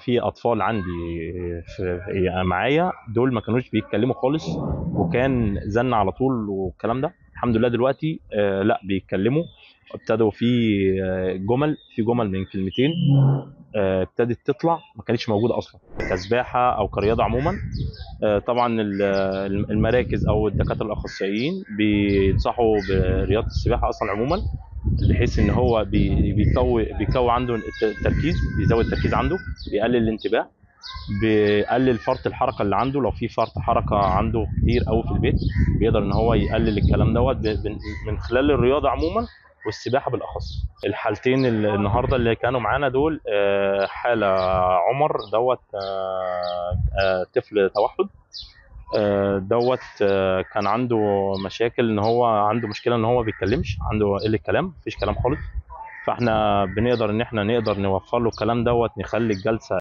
في اطفال عندي في معايا دول ما كانوش بيتكلموا خالص، وكان زن على طول والكلام ده. الحمد لله دلوقتي لا بيتكلموا، ابتدوا في جمل، في جمل من كلمتين ابتدت تطلع ما كانتش موجودة اصلا، كسباحه او كرياضه عموما. طبعا المراكز او الدكاترة الاخصائيين بينصحوا برياضة السباحة اصلا عموما، بحيث ان هو بيقوي عنده التركيز، بيزود التركيز عنده، بيقلل الانتباه، بيقلل فرط الحركة اللي عنده. لو في فرط حركة عنده كتير قوي في البيت بيقدر ان هو يقلل الكلام دوت من خلال الرياضة عموما والسباحه بالاخص. الحالتين النهارده اللي كانوا معانا دول، حاله عمر دوت، طفل توحد، دوت، كان عنده مشاكل، ان هو عنده مشكلة ان هو ما بيتكلمش، عنده قلة كلام، مفيش كلام خالص. فاحنا بنقدر ان احنا نقدر نوفر له الكلام دوت، نخلي الجلسة